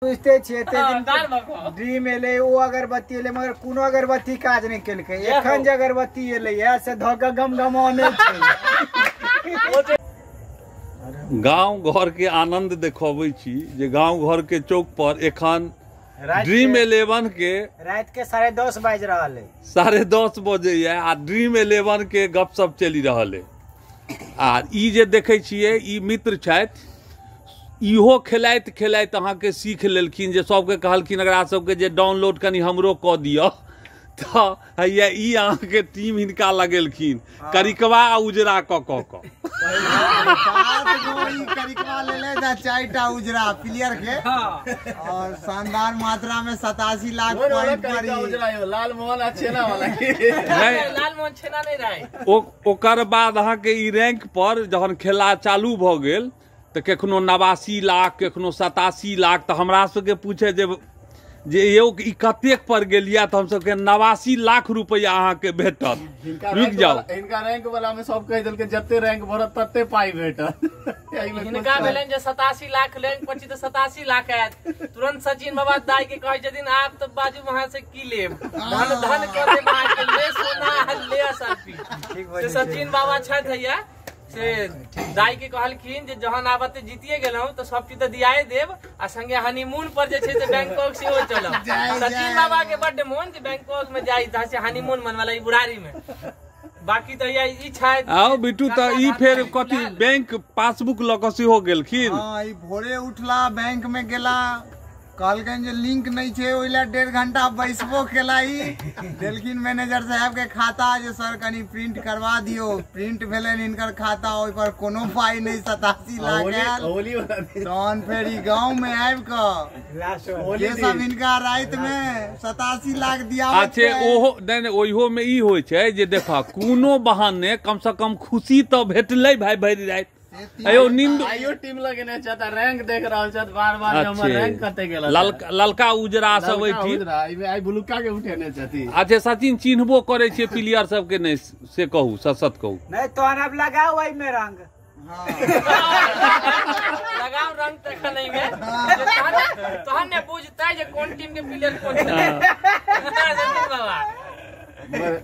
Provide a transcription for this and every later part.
बुझते छियै एते दिन ड्रीम एलै, ओ अगरबत्ती एलै, मगर कोनो अगरबत्ती काज नहि केलकै। एखन जे अगरबत्ती एलै है से धऽ कऽ गमगमाने छै। गाँव घर के आनंद देखबै छी जे गाँव घर के चौक पर एखन ड्रीम 11 के रात के 10:30 बाजि रहल है, 10:30 बजे है आ ड्रीम 11 के गपशप चलि रहल है। आ ई जे देखै छियै ई मित्र छथि, इहो खेलाइत खेलाइत अहाँके सीख लेलखिन जे सबके कहलखिन एकरा सबके जे डाउनलोड कनि हमरो कऽ दिअ, तऽ हैया ई अहाँके टीम हिनका लगेलखिन करिकवा आ उजरा कऽ कऽ कऽ। 7 गो ई करिकवा लेले जा, 4 टा उजरा प्लेयर के, और शानदार मात्रा में 87 लाख पॉइंट पर उजरा यो लाल मोहन आ छेना वाला। नहीं लाल मोहन छेना नहीं रहे। ओकर बाद अहाँके ई रैंक पर जहन खेला चालू भऽ गेल तऽ कखनो 89 लाख, कखनो 87 लाख, तऽ हमरा सबके पूछे जे जे यौ ई कतेक पर गेलियै, तऽ हमसबके 89 लाख रुपया अहाँके भेटत। रुकि जाउ, हिनका रैंक वाला में सब कहि देलकै जते रैंक भरत तते पाई भेटत। हिनका भेलनि जे 87 लाख रैंक पर छी तऽ 87 लाख आयत। तुरंत सचिन बाबा दाई के कहै छथिन आप तऽ बाजू वहां से की लेब, धन धन कऽ देब अहाँके, ले सोना ले असरफी। से सचिन बाबा छथि हैया, से दाई के कहलखिन जे जहन आबत जीतिए गेलहुँ तऽ सब चीज तऽ दियाए देब आ संगे हनीमून पर जे छै से बैंकॉक सेहो चलब। सचिन बाबा के बड्ड मोन जे बैंकॉक में जाई से हनीमून मनवाला ई बुढ़ारी में। बाकी तऽ ई छथि। आओ बिट्टू तऽ ई फेर कथी बैंक पासबुक लऽ कऽ सेहो गेलखिन। हाँ, ई भोरे उठला बैंक में गेला, कहलकनि जे लिंक नहीं छै, ओहि लए 1.5 घंटा बैसबो केला। ई देलखिन मैनेजर साहब के खाता जे सर कनी प्रिंट करवा दियो। प्रिंट भेलनि हिनकर खाता, ओहि पर कोनो पाई नहीं, 87 लाख आयल। तहन फेर ई गाँव में आबि कऽ जे सब हिनका राति में 87 लाख दिया। अच्छे ओहो नहीं नहीं, ओहियो में ई होइ छै जे देख कोनो बहाने कम से कम खुशी तऽ भेटलै भाई भरि राति। अयो नींद आइयो टीम लगेने छथि, रैंक देख रहल छथि बार बार जे हमर रैंक कते गेल। ललका उजरा सब एठी आई ब्लूका के उठेने छथि। अच्छा सचिन चिन्हबो करै छियै प्लेयर सबके नहीं, से कहू सच सच कहू। नहीं तोहन अब लगाओ ओहि में रंग। लगाओ रंग तखन एहि में तहन ने बुझतै जे कोन टीम के प्लेयर कोन छै। बाबा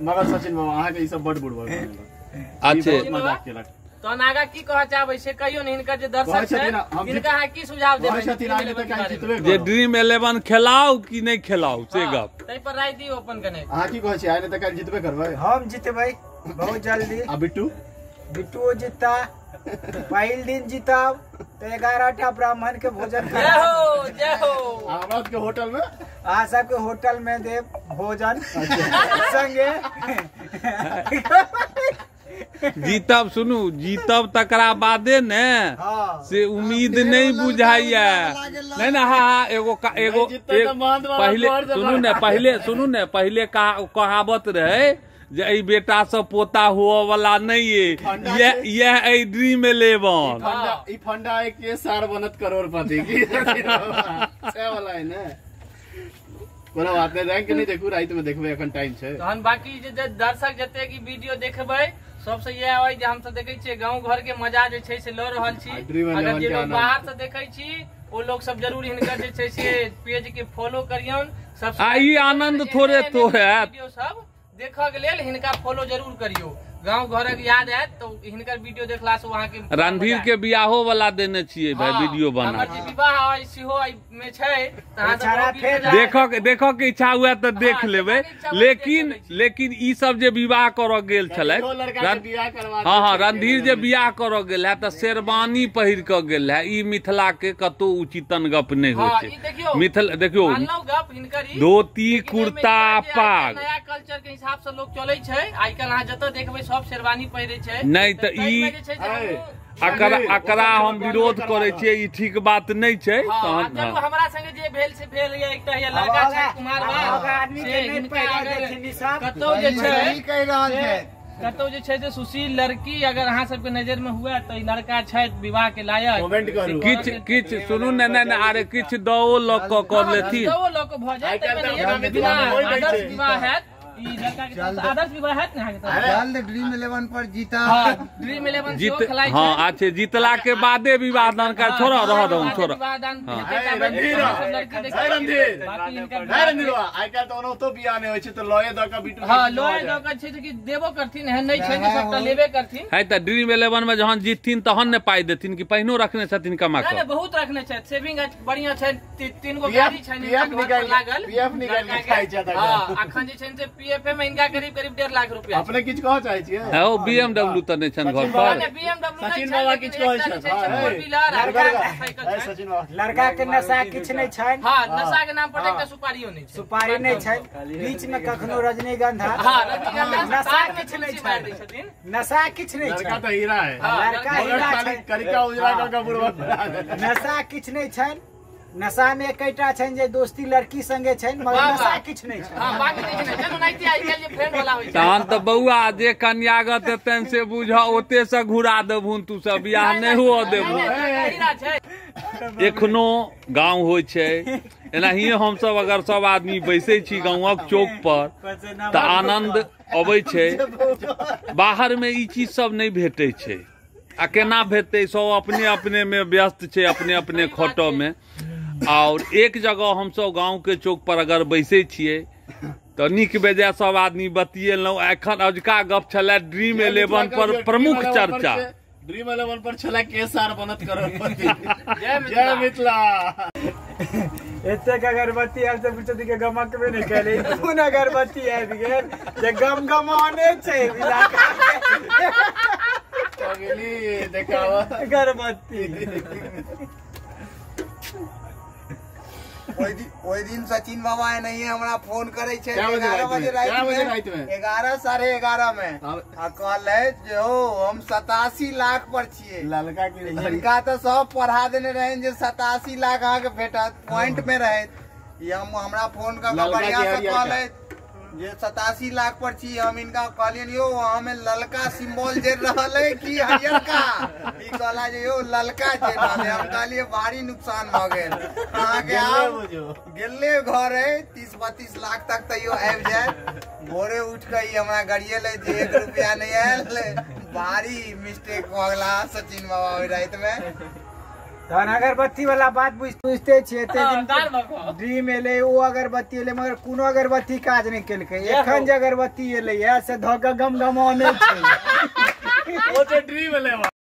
मगर सचिन बाबा अहाँके ई सब बड बुड़बड़। अच्छे मजाक केलक। तहन आगा की कहऽ चाहबै से कहियो ने, हिनकर जे दर्शक छै हिनका अहाँ की सुझाव देबै जे ड्रीम 11 खेलाउ कि नहि खेलाउ से गप ताहि पर राय दियौ अपन कने। अहाँ की कहै छी आइ नहि तऽ काल्हि जीतबे करबै? हम जीतबै बहुत जल्दी। आ बिट्टू? बिट्टू जीतता, पहिल दिन जीतब तऽ 11 टा ब्राह्मण के भोजन। जय हो जय हो। हमरा सबके होटल में, अहाँ सबके होटल में देब भोजन संगे। जीतब सुनू, जीतब तकरा बादे ने से उम्मीद नहीं बुझाइया। नहीं ना, हाँ एगो एगो पहले सुनू ने, पहले सुनू ने, पहले कहावत रहे जे एहि बेटा से पोता हुआ वाला नहीं है, यह एहि ड्रीम 11। ई फंडा के सार बनत करोड़पति की से वाला है ने। कोनो बात नहीं, रैंक नहीं देखू, रात में देखबै, एखन टाइम छै। तहन बाकी जे दर्शक जते की वीडियो देखबै सबसे इएह होइ जे हमसब देखै छियै गाँव घर के मजा जे छै से लऽ रहल छी। अगर जे लोग बाहर से देखै छी ओ लोग सब जरूर हिनकर जे छै से पेज के फॉलो करियौन। सब ई आनंद थोड़े थोड़े वीडियो सब देखऽ के लेल हिनका फॉलो जरूर करियौ। गाँव घरक याद आयत तो हिनकर वीडियो देखला से वहाँ के रणधीर के बियाहो वाला देने छियै भाई वीडियो बना। हमर जे विवाह है सेहो में छै, देखऽ देखऽ के इच्छा हुए तऽ देख लेबै, लेकिन लेकिन ई सब जे विवाह करऽ गेल छलै, हाँ हाँ रणधीर जे बियाह करऽ गेल है तऽ शेरवानी पहिर कऽ गेल है, ई मिथिला के कतौ उचितन गप नहि होइ छै। मिथिला देखियौ धोती कुर्ता पाग नया कल्चर के हिसाब से लोग चलै छै। आइ काल्हि अहाँ जतऽ देखबै सब शेरवानी पहिरै छै। नहीं तऽ ई अकरा हम विरोध करै छियै, ई ठीक बात नहि छै। तहन हमरा संगे जे भेल से भेल। एकटा लड़का छै कुमार कतौ जे छै कतौ जे छै से सुशील लड़की अगर अहाँ सबके नजर में हुए तऽ लड़का छै विवाह के लायक। किछ किछ सुनू ने, नहि अरे किछ दओ लऽ कऽ कर लेथिन, दओ लऽ कऽ भऽ जायत, आदर्श विवाह हैत। ई लड़का के तरफ से आदर्श विवाह हैत ने अहाँ के तरफ? जल्द ड्रीम 11 पर जीता। हां, ड्रीम 11 जीत सेहो खेलाइ छै। हाँ अच्छे, जीतला के बादे विवाह दान कर, छोड़ो रह दो, छोड़ो। विवाह दान हे रणधीर, हे रणधीर, बाकी इनकर हे रणधीर, आइ काल्हि तऽ ओनाहितो बियाह नहि होइ छै तऽ लॉये दऽ कऽ बिटू। हां, लोए दऽ कऽ छै तऽ कि देबो करथिन, एहन नहि छै जे सबटा लेबे करथिन। है तऽ ड्रीम 11 में जहन जीतथिन तहन ने पाइ देथिन कि पहिनो रखने छथिन कमा नहि कऽ? नहि, बहुत रखने छथि, सेविंग बढ़िया छै, 3 गो गाड़ी छनि पीएफ हिनका घर पर निकालि लागल। पीएफ निकालि के खाइ छथि अखन। हां, अखन जे छनि से पीएफ में इनका करीब करीब 1.5 लाख रुपया। अपने किछु कहऽ चाहै छियै? है ओ BMW तऽ नहि छनि घर पर? नहि, BMW नहि सचिन छै, बाबा लेकिन किछु कहै एकटा जे छथि। छै से हाँ, फोर व्हीलर आ साइकिल हे छै। सचिन बाबा, लड़का के नशा किछु नहि छनि। हां, नशा के नाम पर एकटा सुपारियो नहि छै। सुपारी नहि छनि, बीच में कखनो रजनीगंधा। हां, रजनीगंधा नशा तार में किछु नहि तुलसी मारि दै छनि, छथिन। नशा किछु नहि लड़का छनि। तऽ हीरा है, हां, लड़का मगर हीरा खाली छै। करिका उजरा कऽ कऽ बुढ़वा बना देलक। नशा किछु नहि छनि। नशा में एकटा छनि जे दोस्ती लड़की संगे छनि, मगर वाह, नशा वाह। किछु नहि छनि। हां, बाकी किछु नहि छै, ओनाहिते आइ काल्हि जे फ्रेंड वाला होइ छै। तहन तऽ बौआ जे कन्यागत हेतनि से बुझ ओते से घुरा देबहुन, तू सब बियाह नहि हुअ देबहुन। नहि, हीरा छै। एखनो गाँव होइ छै एनाहिए, हमसब अगर सब आदमी बैसै छी गाँवक चौक पर तऽ आनन्द अबै छै। बाहर में ई चीज सब नहि भेटै छै, आ केना भेटतै? सब अपने अपने में व्यस्त छै, अपने अपने खटऽ में। और एक जगह हमसब गाँव के चौक पर अगर बैसै छियै तऽ नीक बेजाय सब आदमी बतियेलहुँ। एखन अजुका गप छलै ड्रीम 11 पर प्रमुख चर्चा। ड्रीम 11 पर छलै के सार बनत करोड़पति। जय मिथिला। जय मिथिला। एतेक अगरबत्ती आयल से बुझती के गमकबे नहि केलै, कोन अगरबत्ती आबि गेल जे गम गमाने छै इलाका के। पगली देखावा अगरबत्ती। ओहि दिन सचिन बाबा एनाहिए हमरा फोन करै छै कए बजे 11 बजे रातिमे? कए बजे रातिमे, रातिमे? 11, 11:30 में, आ कहलै जे हो हम 87 लाख पर छियै। ललका के हिनका तऽ सब पढ़ा देने रहनि जे 87 लाख अहाँके भेटत, पॉइंट में रहैत। ई हम हमरा फोन कऽ कऽ ललका बढ़िया के से हरियरका। कहलै जे 87 लाख पर छी। हम इनका कहलियनि यौ हमें ललका सिंबल जरि रहल है कि हरियरका? ई कहला जे यौ ललका जरि रहल है। हम कहलियै भारी नुकसान भऽ गेल अहाँके, आब बुझू गेले घर है 30-32 लाख तक तैयो आबि जायत। भोरे उठि कऽ ई हमरा गरियेलै जे 1 रुपया नहि आयल। भारी मिस्टेक भऽ गेला सचिन बाबा ओहि राति में। तहन अगरबत्ती वाला बात बुझते छियै, एते हां, दिन दाल भगवा। ड्रीम एलै, ओ अगरबत्ती एलै, मगर कोनो अगरबत्ती काज नहि केलकै। एखन जे अगरबत्ती एलै से धऽ कऽ गम गमाने छै। ओ छै ड्रीम 11।